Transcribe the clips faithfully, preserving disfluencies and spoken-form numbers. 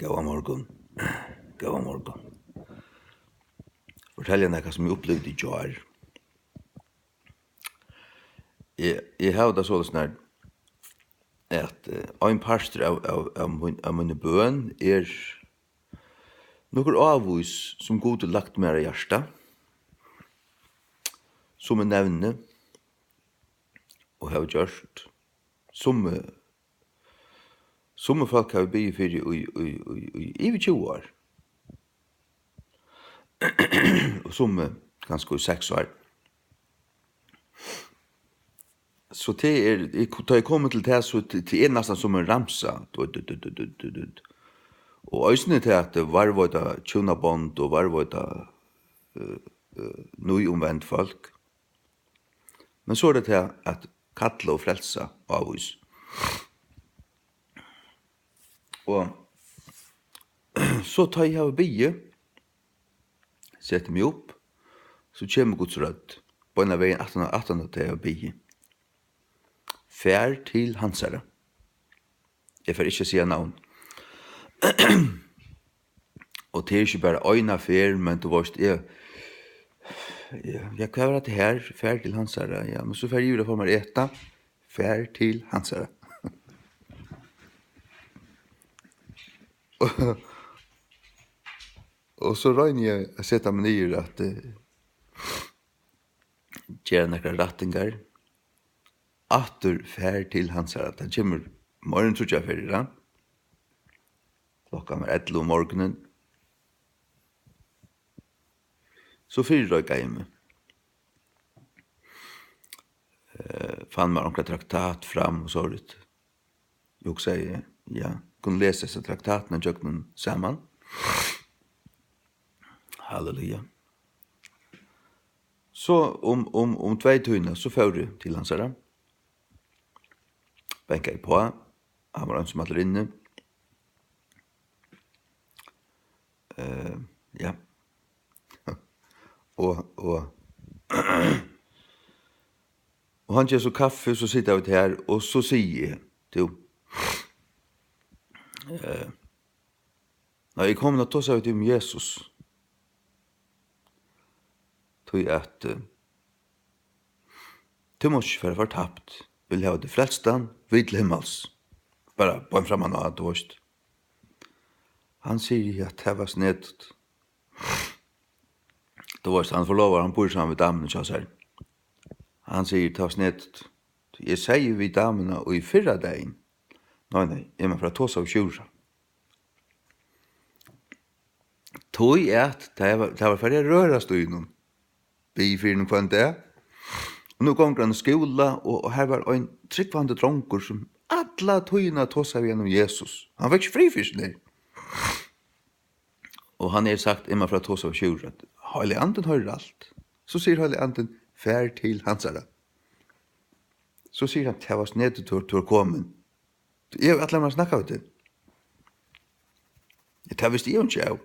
Góðan morgun. Góðan morgun. Fortelja nakað, sum eg upplivdi í gjár. Eg, eg havi tað soleiðis nær, at, eh, ein partur av, av, av, mín, av míni bøn er nøkur ávís, sum Gud hevur lagt mær á hjarta, sum eg nevni og havi gjørt. Summi, summi fólk havi biðið fyri í, í, í, í yvir tjúgu ár. Og summi kanska í seks ár. So tað er, eg, tá eg komi til tað, so tað, tað er næstan sum ein ramsa. Du, du, du. Og eisini tað at varðveita hjúnabond og varðveita, eh, eh, nýumvend fólk. Men so er tað tað at kalla og frelsa ávís. Og so tá eg havi biðið, seti meg upp, so kemur Guds rødd beinan vegin aftan á, aftan á tað eg havi biðið. Far til hansara. Eg fari ikki at siga navn. Og tað er ikki bara eina ferð, men tú veist, eg, eg, ja, hvat var hatta her? Far til hansara, ja, men so fari eg yvir og fái mær eta. Far til hansara. Og, og so royni eg at seta meg niður at, eh, gera nakrar rættingar. Aftur far til hansara. Tað kemur meira enn tríggjar ferðir, ja. Klokkan var ellivu um morgunin. So fyrireikaði eg meg. Eh, fann mær onkra traktat fram og so víðari. Eg hugsaði, ja, kunnu lesa hesa traktatina gjøgnum saman. Halleluja. So um, um, um tveytíðina, so fór eg til hansara. Bankaði uppá, hann var einsamallur inni. Eh, ja. Og, og, og hann ger so kaffi, so sita vit her, og so sigi eg, tú, eh, nei, eg komin at tosa við teg um Jesus. Tí at, eh, tú mást ikki fara fortapt. Vil hava teg frelstan, við til himmals. Bara bein framman á, tú veist. Hann sigur, ja, tað var snedigt. Tú veist, hann forlovar, hann býr saman við damuni hjá sær. Hann sigur, tað var snedigt. Eg segði við damuna í fyrradagin. Nei, nei, eg má fara at tosa við Sjúra. Tí at tað var, tað var farið at rørast í honum. Biðið fyri honum hvønn dag. Og nú gongur hann í skúla, og, og har var ein trúgvandi drongur, sum alla tíðina tosaði við hann um Jesus. Hann fekk ikki frí fyri seg nær. Og hann hevði sagt, eg má fara at tosa við Sjúra. Heilagi Andin hoyrir alt. So sigur Heilagi Andin, far til hansara. So sigur hann, tað var snedigt, tú, tú er komin. Eg ætlaði mær at snakka við teg. Tað visti eg jú ikki av.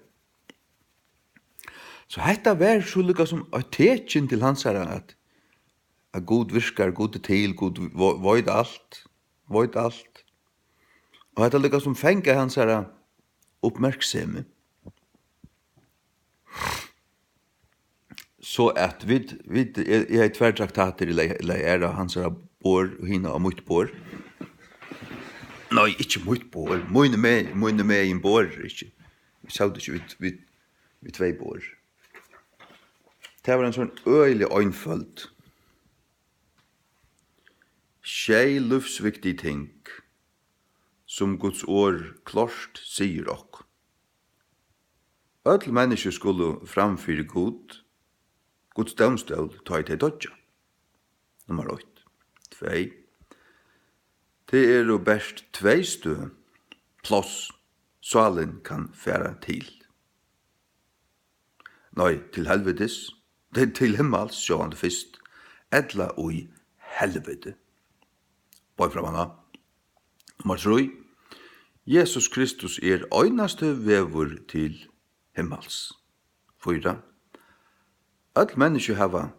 So hetta var so líka sum eitt tekin til hansara, at, at Gud virkar, Gud er til, Gud vo-, veit alt, veit alt. Og hetta líka sum fangaði hansara uppmerksemi. So at vit, vit, eg, eg hevði tvær traktatir, eg legði, legði aðra á hansara borð og hina á mítt borð. Nei, ikki mítt borð, míni me-, míni megin borð, ikki. Vit sótu ikki við, við, við tvey borð. Tað var ein sånn øgiliga einføld. Sjey lívsviktig ting, sum Guds orð klárt sigur okkum. Øll menniskju skulu fram fyri Gud, Guds dómstól, tá ið tey doyggja. Nummar eitt. Tvey. Tað eru bert tvey støð, pláss, sálin kann fara til. Nei, til helvitis. Til, til himmals, sjálvandi fyrst. Ella í helviti. Bein framman á. Nummar trý. Jesus Kristus er einasti vegur til himmals. Fýra. Øll menniskju hava,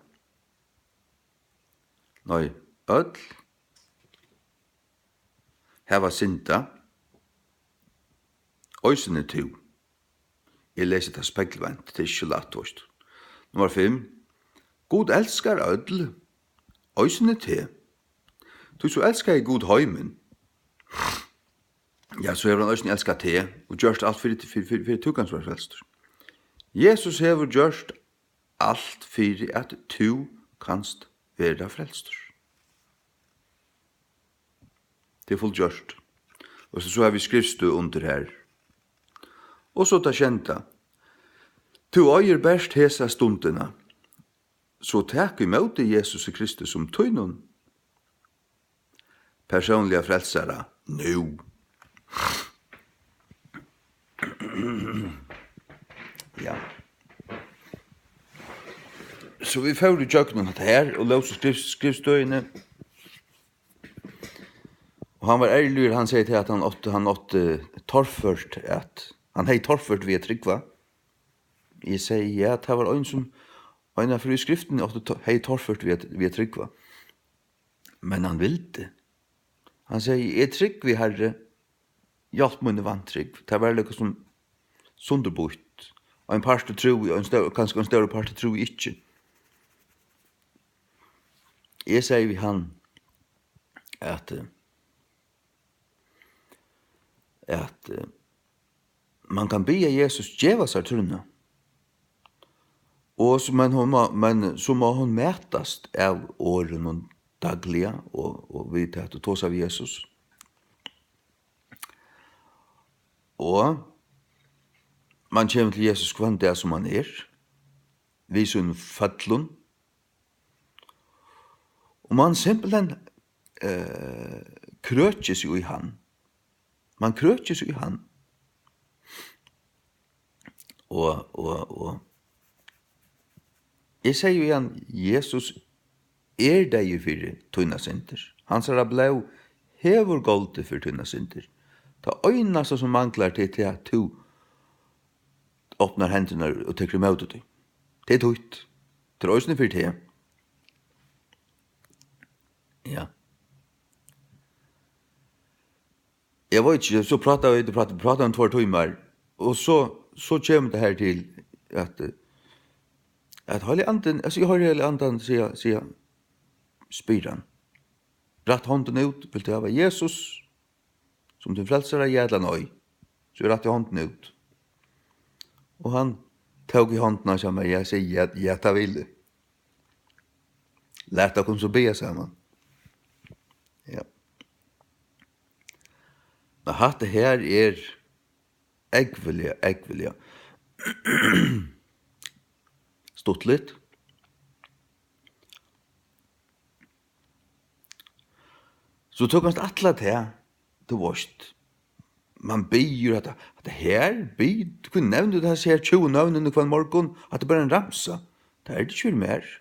nei, øll hava syndað. eisini tú. Eg lesi tað spegilvent, tað er ikki so lætt, veitst tú. Nummar fimm. Gud elskar øll, eisini teg. Tí so elskaði Gud heimin. Ja, so hevur hann eisini elskað teg og gjørt alt fyri, fyri, fyri, fyri tú kanst vera frelstur. Jesus hevur gjørt alt fyri, at tú kanst vera frelstur. Tað er fullgjørt. Og so, so hava vit skrivstøð undir her. Og so tað sjeynda. Tú eigur bert hesa stundina. So tak ímóti Jesusi Kristi sum tínum persónliga frelsara nú. Ja. So vit fóru ígjøgnum hatta her og lósu skriv-, skrivstøðini. Og hann var ærligur, hann segði til, at hann átti, hann átti torført at, hann hevði torført við at trúgva. Eg segði, ja, tað var ein, sum eina ferð í skriftini átti to-, hevði torført við at, við at trúgva. Men hann vildi. Hann segði, eg trúgvi, Harri, hjálp míni vantrúgv. Tað var líka sum sundurbýtt. Ein partur trúði, ein stór, kanska ein stórur partur trúði ikki. Eg segði við hann, at, eh, at, eh, man kann biðja Jesus geva sær trúnna. Og so, men hon má, men so má hon mætast av orðunum dagliga, og, og við at tosa við Jesus. Og man kemur til Jesus hvønn dag sum man er, við sínum føllum. Og man simpelthen, eh, krøkir seg í hann. Man krøkir seg í hann. Og, og, og eg segði við hann, Jesus er deyður fyri tínar syndir. Hansara blóð hevur goldið fyri tínar syndir. Tað einasta sum manglar, tað er tað, at tú opnar hendurnar og tekur ímóti tí. Tað er títt. Tað er eisini fyri teg. Ja. Eg veit ikki, so práta vit, práta, práta um tveir tímar, og so, so kemur tað her til, at, eh, at Heilagi Andin, altso, eg hoyri Heilaga Andan siga, siga, spyr hann, rætt hondina út, vilt tú hava Jesus sum tín frelsara, ja ella nei? So eg rætti hondina út. Og hann tók í hondina hjá mær, eg segði, ja, ja, tað vil eg. Lat okkum so biðja saman. Ja. Men hatta her er ógvuliga, ógvuliga stuttligt. So tú kanst ætla teg, tú veitst, man biður, hatta, hatta her, bið, hví nevnir tú hasi her tjúgu nøvnini hvønn morgun? Hatta er bara ein ramsa. Tað er tað ikki fyri mær.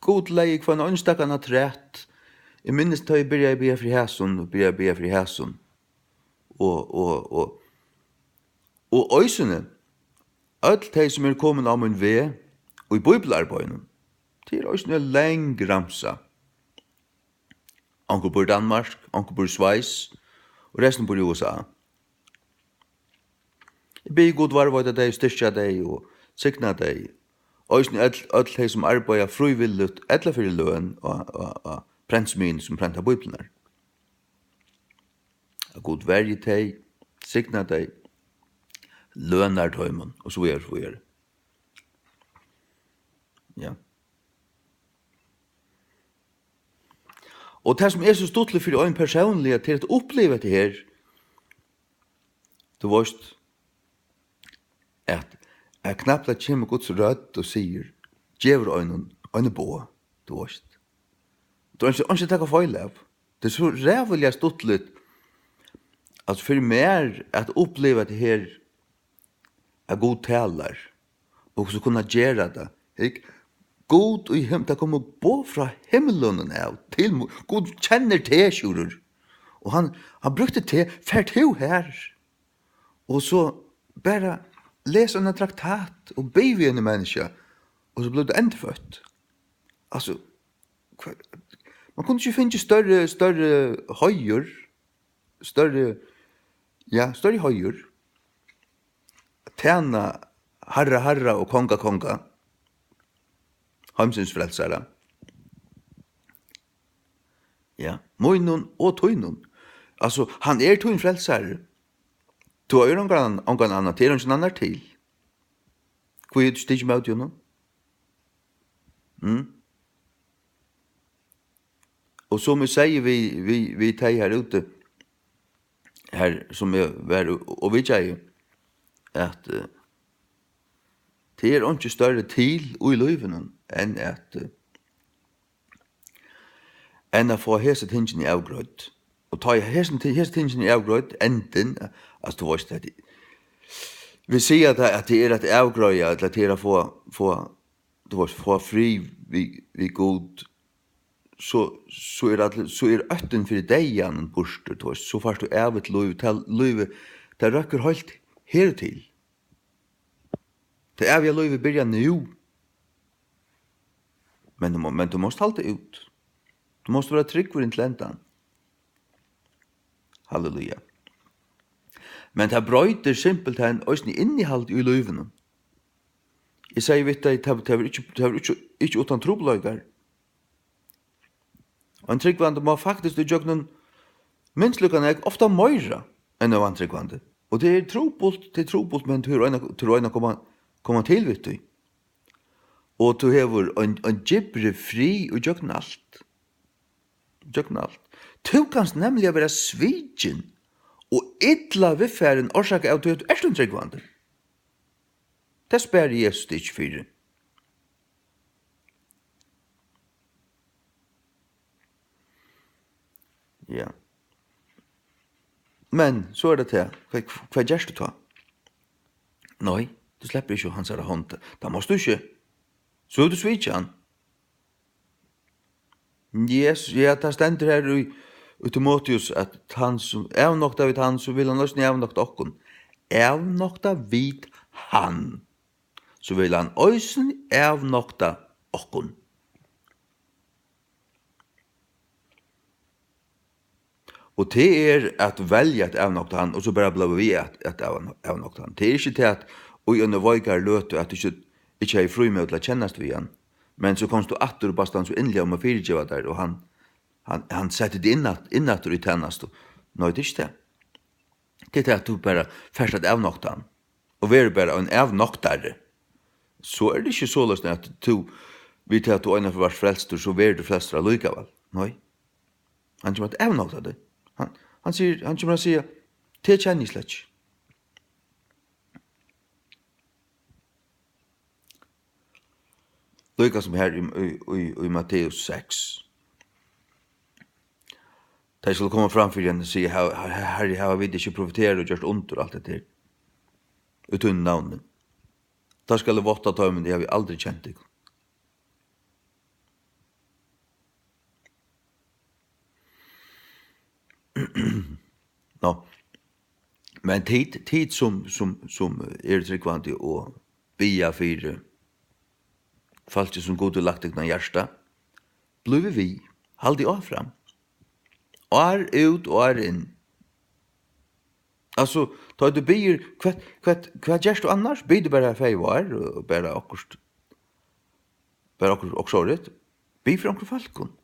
Gud legði hvønn einstakan afturat. Eg minnist, tá eg byrjaði at biðja fyri hasum, og byrjaði at biðja fyri hasum. Og, og, og, og eisini, øll tey, sum eru komin á mín veg í bíbliuarbeiðinum, tað er eisini ein lang ramsa. Onkur býr í Danmark, onkur býr í Sveis, og restin býr í U S A. Eg biði Gud varðveita tey, styrkja tey og signa tey. Eisini øll, øll tey, sum arbeiða frívilligt ella fyri løn á, á, á prentsmiðjuni, sum prentar bíbliurnar. At Gud verji tey, signa tey, lønar teimum, og so víðari, so víðari. Ja. Og tað, sum er so stuttligt fyri ein persónliga, til at uppliva hetta her, tú veitst, at, at knappliga kemur Guds rødd og sigur, gevur einum, eini boð, tú veitst. Tú, einki, einki taka feil av. Tað er so ræðuliga stuttligt, altso, fyri mær at uppliva hetta her, at Gud talar, og so kunna gera tað. Hygg, Gud í him-, tað komu boð frá himlunum av til mu-, Gud kennir teg, Sjúrður. Og hann, hann brúkti teg, far tú har. Og so bara les eina traktat og biðja við eini menniskja, og so blívur tú endurføtt. Altso, hva, man kundi ikki fingið størri, størri heiður, størri Ja, størri heiður. Tæna Harra, Harra og Konga, Konga. Heimsins frelsara. Ja, mínum og tínum. Altso, hann er tín frelsari. Tú eigur ongan, ongan annan, tað er eingin annar til. Hví hevur tú stikið móti honum? Mm? Og sum eg segði við, við, við tey har úti, har sum eg var og, og vitjaði, at, eh, tað er einki størri til í lívinum enn at, eh, enn at fáa hesi tingini avgreidd. Og tá ið hesin ti-, hesi tingini er avgreidd, endin, altso, tú veist, at vit siga tað, at tað er at avgreiða, ella tað er at fáa, fáa, tú veist, fáa frið við, við Gud, so, so er allir, so er óttin fyri deyðan burtur, tú veist, so fært tú ævigt lív, tað lívið, tað røkkur heilt her til. Tað æviga lívið byrjar nú. Men tú má, men tú mást halda út. Tú mást vera trúgvur inn til endan. Halleluja. Men tað broytir simpelthen eisini innihald í lívinum. Eg segði við tey, tað, tað verður ikki, tað verður ikki, ikki uttan trupulleikar. Ein trúgvandi má faktiskt ígjøgnum minst líka nógv, ofta meira enn ein vantrúgvandi. Og tað er trupult, tað er trupult, men tú hevur eina, tú hevur eina koma, koma til við tí. Og tú hevur ein, ein djúpri frið ígjøgnum alt. Ígjøgnum alt. Tú kanst nemliga vera svikin og illa viðfarin orsakað av tí, at tú ert ein trúgvandi. Tað sparir Jesus teg ikki fyri. Ja. Men so er tað tað. Hvat, hvat gert tú tá? Nei, tú sleppur ikki hansara hond. Tað mást tú ikki. So hevur tú svikið hann. Jesus, ja, tað stendur her í, í Timoteus, at hann sum avnokta vit hann, so vil hann eisini avnokta okkum. Avnokta vit hann, so vil hann eisini avnokta okkum. Og tað er at velja at avnokta hann, og so bara blíva við at, at av-, avnokta hann. Tað er ikki tað at í eini veikari løtu, at tú ikki, ikki hevði frímóti til at kennast við hann, men so komst tú aftur og baðst hann so inniliga um at fyrigeva tær, og hann, hann, hann setti teg inn at-, inn aftur í tænastu. Nei, tað er ikki tað. Tað er tað at tú bara fert at avnokta hann, og verður bara ein avnoktari. So er tað ikki soleiðis at tú, við tað at tú einaferð vart frelstur, so verður tú frelstur allíkavæl. Nei. Hann kemur at avnokta teg. Hann, hann sigur, hann kemur at siga, teg kenni eg slett ikki. Líka sum her í, í, í, í Matteus seks. Tey skulu koma fram fyri hann og siga, "Har-, har-, Harri, hava vit ikki profeterað og gjørt undur alt hetta her í tínum navni?" Tá skal eg vátta teimum, eg havi aldri kent tykkum. Nå. Men tit, tit sum, sum, sum eru trúgvandi og biðja fyri fólki, sum Gud hevur lagt tykkum á hjarta, blívið við, haldið áfram. Ár út og ár inn. Altso, tá tú biður, hvat, hvat, hvat gert tú annars? Biður tú bara fegurvár og bara okkurt, bara okkurt, okkurt sovorðið? Bið fyri onkrum fólkum.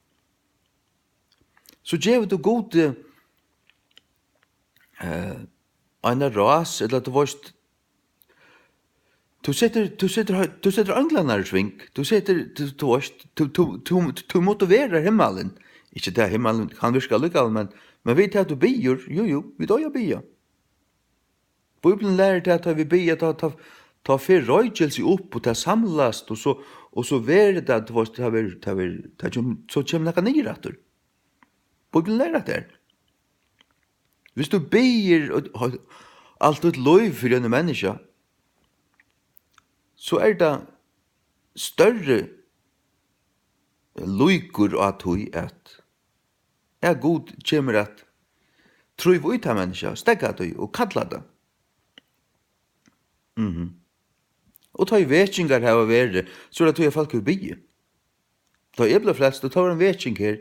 So gevur tú Gudi, eh, eina rás, ella tú veist, tú setur, tú setur, tú setur einglarnar í sving, tú setur, tú, tú veist, tú, tú, tú, tú motiverar himmalin. Ikki tað, himmalin, hann virkar allíkavæl, men, men við tað tú biður, jú, jú, vit eiga at biðja. Bíblian lærir tað, at tá vit biðja, tá, tá, tá fer roykilsi upp, og tað samlast, og so, og so verður tað, tú veist, tað verður, tað verður, tað kemur, so kemur nakað niður aftur. Bíblian lærir tað her. Viss tú biður og, og, alt títt lív fyri einum menniskja, so er tað størri líkur á tí, at, at Gud kemur at trúgva í tað menniskja, steðga tí og kalla tað. Mhm. Og tá ið vekingar hava verið, so er tað tí, at fólk hevur biðið. Tá eg bleiv frelstur, tá var ein veking her.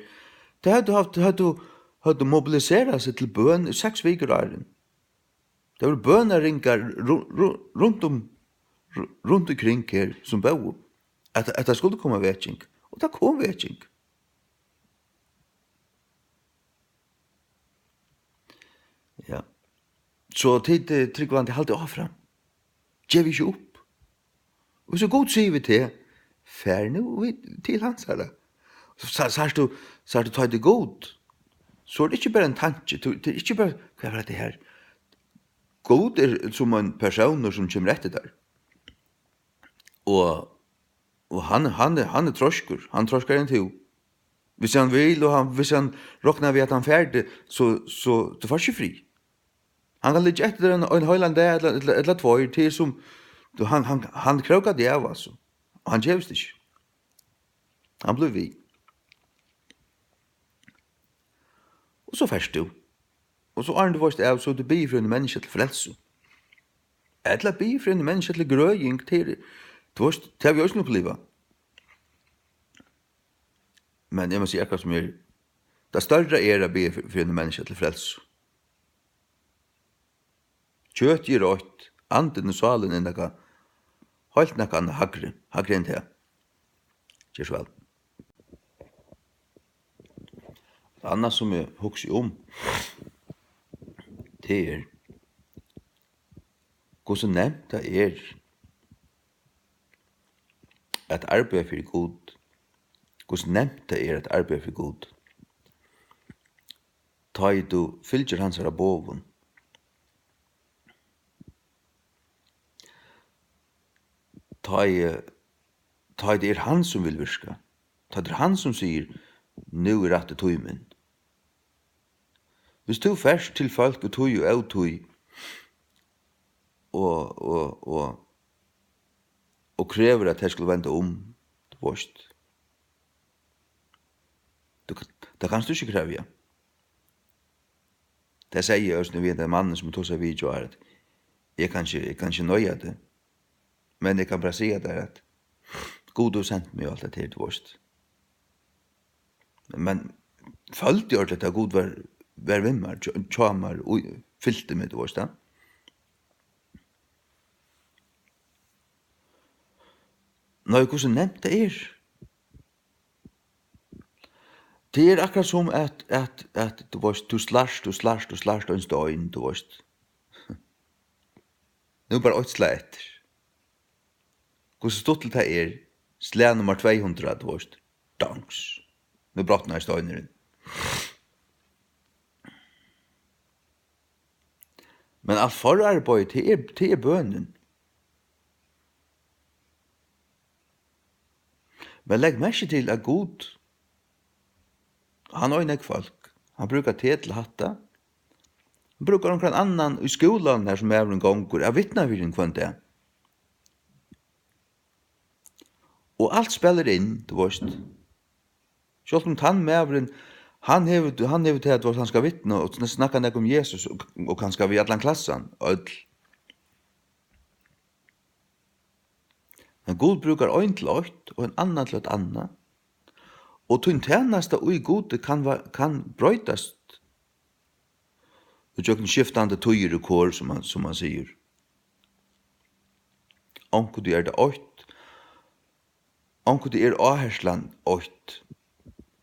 Tey høvdu havt, høvdu, høvdu mobiliserað seg til bøn í seks vikur áðrenn. Tað vóru bønarringar ru-, ru-, runt um, ru-, runt íkring her, sum bóðu, at, at tað skuldi koma vekjing. Og tað kom vekjing. Ja. So tit, eh, trúgvandi, haldið áfram. Gevið ikki upp. Og so Gud sigur við teg, far nú í, til hansara. So, sa-, sært tú, sært tú, tá tað er Gud, so er tað ikki bara ein tanki, tú, tað er ikki bara, hvat er hetta her? Gud er sum ein persónur sum kemur eftir tær. Og, og hann, hann er, hann er treiskur, hann er treiskur enn tú. Hvis hann vil, og hann, hvis hann roknar við, at hann fær teg, so, so, tú fært ikki frí. Hann kann liggja eftir tær ein, ein heilan dag, ella, ella, ella tveir, til sum, tú, hann, hann, hann krókar teg av, altso. Og hann gevst ikki. Hann blívur við. Og so fert tú. Og so áðrenn tú veitst av, so er tú biðin fyri eini menniskju til frelsu. Ella biðin fyri eini menniskju til grøðing, til, tú veitst, tað havi eg eisini upplivað. Men eg má siga, akkurát sum er, tað størra er at biðja fyri, fyri eini menniskju til frelsu. Kjøtið er eitt, andin og sálin er nakað, heilt nakað annað hægri, hægri enn tað. Ger so væl. Annað sum eg hugsi um, tað er, hvussu nemt tað er at arbeiða fyri Gud. Hvussu nemt tað er at arbeiða fyri Gud, tá ið tú fylgir hansara boðum. Tá ið, tá ið tað er hann, sum vil virka. Tá tað er hann, sum sigur, nú er rætti tímin. Hvis tú fert til fólk í tíð og ótíð og, og, og, og krevur, at tey skulu venda um, tú veitst. Tú, tað kanst tú ikki krevja. Tað segði eg eisini við ein mann, sum eg tosaði við í gjár, at eg kann ikki, eg kann ikki noyða teg. Men eg kann bara siga tær, at Gud hevur sent meg og alt hetta her, tú veitst. Men føldi ordiliga, at Gud var, var við mær, hjá, hjá mær, og fylti meg, tú veitst tað. Nei, hvussu nemt tað er. Tað er akkurát sum at, at, at, tú veitst, tú slært, tú slært, tú slært ein stein, tú veitst. Nú er bara eitt slag eftir. Hvussu stuttligt tað er. Slag nummar tvey hundrað, tú veitst. Dongs. Nú brotnaði steinurin. Men alt forarbeiðið, tað er, tað er bønin. Men legg merki til, at Gud, hann eigur nógv fólk. Hann brúkar teg til hatta. Hann brúkar onkran annan í skúlanum, har sum maðurin gongur, at vitna fyri teg hvønn dag. Og alt spælir inn, tú veitst. Sjálvt um tann maðurin, hann hevur, hann hevur tað, at hann skal vitna og sn-, snakka nakað um Jesus og, og kanska við allan klassan, øll. Men Gud brúkar ein til eitt og ein annan til eitt annað. Og tín tænasta í Gudi kann va-, kann broytast ígjøgnum skiftandi tíðir og kor, sum hann, sum hann sigur. Onkuntíð er tað eitt, onkuntíð er áherslan eitt.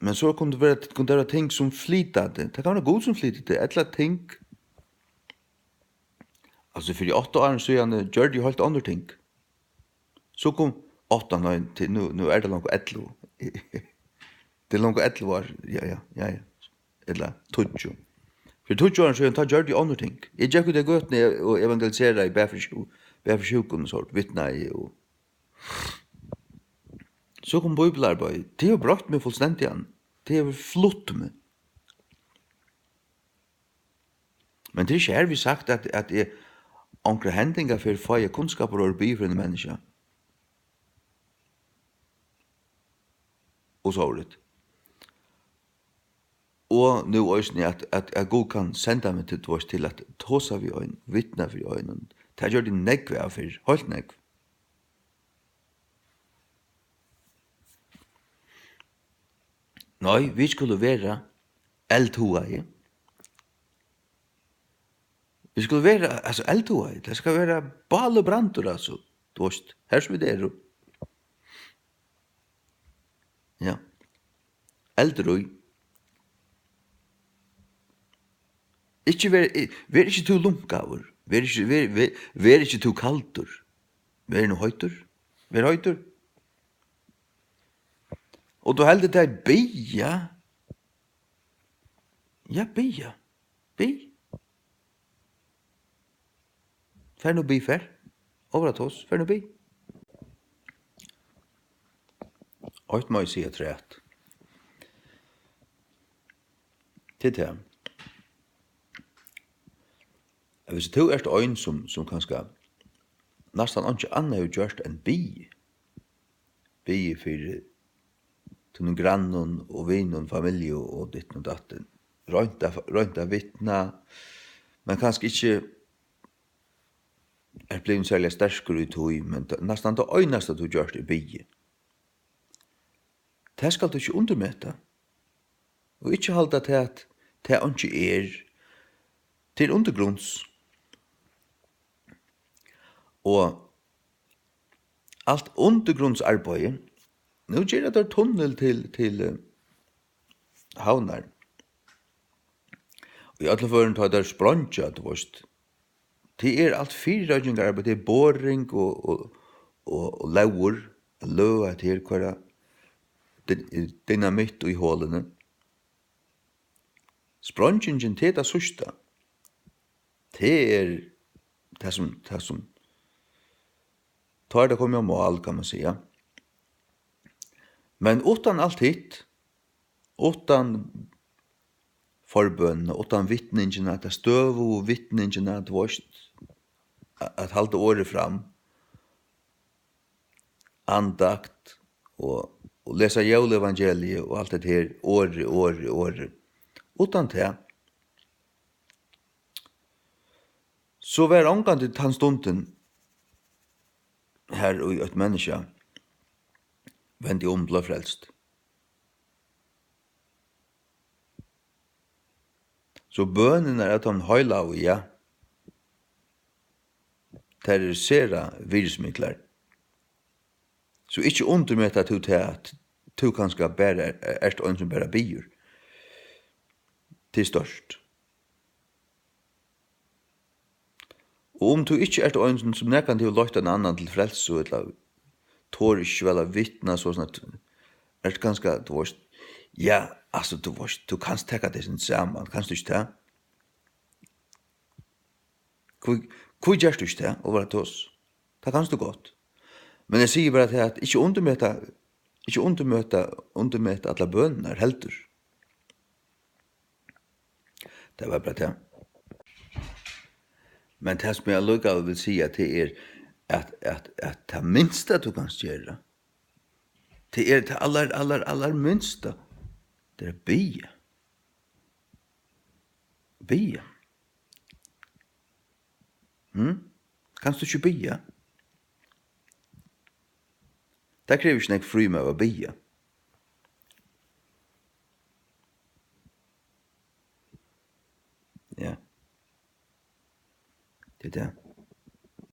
Men so kunnu vera, kunnu vera ting, sum flyta teg. Tað kann vera Gud, sum flytur teg, ella ting. Altso, fyri átta árum síðani gjørdi eg heilt onnur ting. So kom átta, nei, til, nú, nú er tað longu ellivu. Tað er longu ellivu ár, ja, ja, ja, ja. Ella tíggju. Fyri tíggju árum síðan, tá gjørdi eg onnur ting. Eg gekk út á gøtuni og evangeliseraði, bað fyri sjú-, bað fyri sjúkum og so, vitnaði og so kom bíbliuarbeiði. Tað hevur broytt meg fullstendiga. Tað hevur flutt meg. Men tað er ikki hervið sagt, at, at eg onkra hendingaferð fái eg kunnskap og orð biðið fyri eini menniskju. Og so orðið. Og nú eisini, at, at, at Gud kann senda meg til, tú veitst, til at tosa við ein, vitna fyri ein. Tað gjørdi eg nógv av fyrr, heilt nógv. Nei, vit skulu vera eldhugaði. Vit skulu vera, altso, eldhugaðir. Tað skal vera bál og brandur, altso. Tú veist, her sum vit eru. Ja. Eldur í. Ikki ver, i-, ver ikki tú lunkaður. Ver ikki, ver, ver, ver ikki tú kaldur. Ver nú heitur. Ver heitur. Og tú heldur tær biðja. Ja, biðja. Bið. Far nú bið, far. Ovratos, far nú bið. Eitt má eg siga afturat. Til tað. Hvis tú ert ein, sum, sum kanska næstan einki annað hevur gjørt enn biðið, biðið fyri tínum grannum og vinum, familju og ditten og datten. Roynt at, roynt at vitna, men kanska ikki ert blivin serliga sterkur í tí, men tað, næstan tað einasta, tú gjørt, er biðið. Tað skalt tú ikki undirmeta. Og ikki halda tað, at tað einki er. Tað er undirgrunds. Og alt undirgrundsarbeiði, nú gera teir tunnil til, til, eh, Havnar. Í øllum førum, tá teir spreingja, tú veist, tað er alt fyrireikingararbeiði, tað er boring og, og, og, og lógir, at løða hetta her, koyra dy-, dynamitt í holini. Spreingingin, tað er tað síðsta. Tað er tað sum, tað sum, tá er tað komið á mál, kann man siga. Men uttan alt hitt, uttan forbønina, uttan vitningina, ta støðugu vitningina, tú veist, a-, at halda orðið fram, andakt og, og lesa jólaevangeliið og alt hetta her, orðið, orðið, orðið. Uttan tað, so var ongantíð tann stundin, har ið eitt menniskja vendi um, bleiv frelst. So bønirnar av teimum heilagu, ja, tær eru sera virðismiklar. So ikki undirmeta tú tað, at tú kanska bara er, ert ein, sum bara biður. Tað er stórt. Og um tú ikki ert ein, sum, sum nakrantíð hevur leitt ein annan til frelsu, ella torir ikki væl at vitna, so, soleiðis at ert kanska, tú veist, ja, altso, tú veist, tú kanst taka teg saman, kanst tú ikki tað? Hví, hví gert tú ikki tað, Ólavur Thors? Tað kanst tú gott. Men eg sigi bara tað, at ikki undirmeta, ikki undirmeta, undirmeta allar bønirnar heldur. Tað var bara tað. Men tað, sum eg allíkavæl vil siga, tað er, at, at, at tað minsta, tú kanst gera, tað er tað allar, allar, allar minsta, tað er at biðja. Biðja. Hm? Kanst tú ikki biðja? Tað krevur ikki nógv frímæði at biðja.